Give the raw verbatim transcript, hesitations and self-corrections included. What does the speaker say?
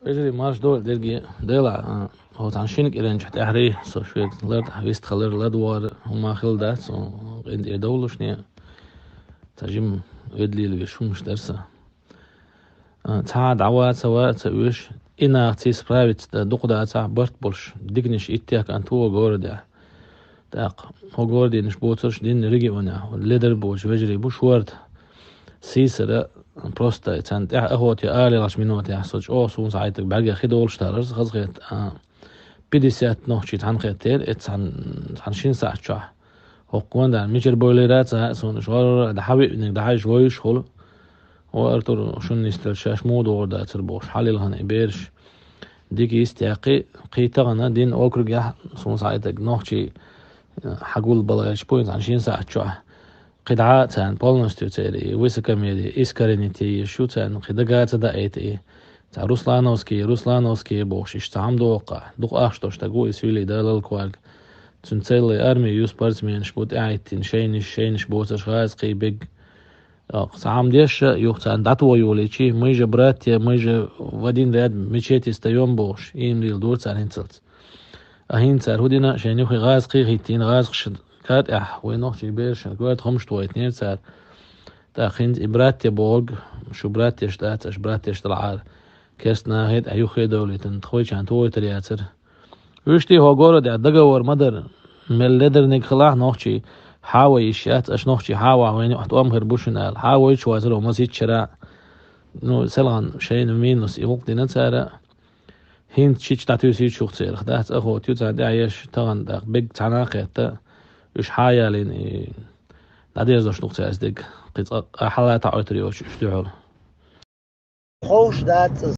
Вежарий, марш дойла дерриге, Дела, а, хьо цхьана шина кӀиран чу тӀаьхьарий, со шуьга лар тӀехь вист хилар, ладвар, хӀума хилла дац, со къинтӀера довлушне, цхьа жима ведлийла веш хӀумаш дара сан. А, цхьа дӀаваца, ваца уьш, и нах ци справиться да, дукха дацахь барт болуш, диканаш иттех кӀант ву городехь. ТӀаккха хӀо городенаш боцурш динна регионехь, ледар боцуш вежарий бу шорта. Сийсара просто царна тӀехь охота я алалахчу минотехь, со чӀогӀа суна схьаийтаг бӀаьргех хи долуш таларца хазахетта, а, пятьдесят нохчий цхьаьна хеттера, эцу цхьана, цхьана шина сахьт чохь. ХӀокху гонда мичара бойлира ца хаьа суна, шорра дӀахьа виъниг дӀахьаьжча вовзуш хуьлу. О, Артур, шуна нисделча шаьш муха догӀур дацара бохуш, хьалилхана и бераш. Дика йист яьккхи, кхин тахана динна округехь, суна схьаийтаг нохчий, э, хьагулбалайча буйна цхьана шина сахьт чохь. КхидӀа царна полностью церан и высокомерие искоренить е езаш ю царна, кхин дага ца даийта и. Цхьа Руслановский, Руслановский бохуш, иштта цхьа хӀума доху-кх, дукха ахча долуш стаг ву и Савелий, Дала лалкварг. Цуьнан целая арми ю, спортсменаш бу тӀаьхьахӀиттина, шайнаш, шайнаш боцурш гӀазакхий бег. Цхьа хӀума деш а, юха царна дӀатохайолийчий, мы же братья, мы же в один ряд в мечети встаём бохуш, ийман дийла дора царна хӀинцалц. А хӀинца цара хӀун дина, шайна юххе гӀазакхий хӀиттийна, гӀазакхашна тӀехь вайн нохчий берашна коьрта хӀумаш тохийтинера цара. ТӀаккха хӀинца и братья бохург, шу братьяш дац, аша братьяш далахьара, керста нахе тӀехь юххе а довлийтина, тхойчарна тохийтар яцара. Уьш тӀе хӀо городехь договор ма дара, мел ледарниг хилахь нохчий, хьан вай йиш яц, аша нохчий хьан вахь, вайна юкъахь тӀом хир бу шуна аьлла, хьан вайчу вацара хӀо масийтта шара. Ну, селхана шайна минус и гӀуллакх дина цара. ХӀинца шича дӀатуьйсийчух церах дац, охота ю царна тӀехь еш, тахана даккха бег цхьана а кхетта, уьш хьан ялийна и дӀадерзош ду-кх цаьрца дерг, кхин цкъа а хьалатахь Ӏойтар йоцуш уьш дуьхьал. Ховш дац иза,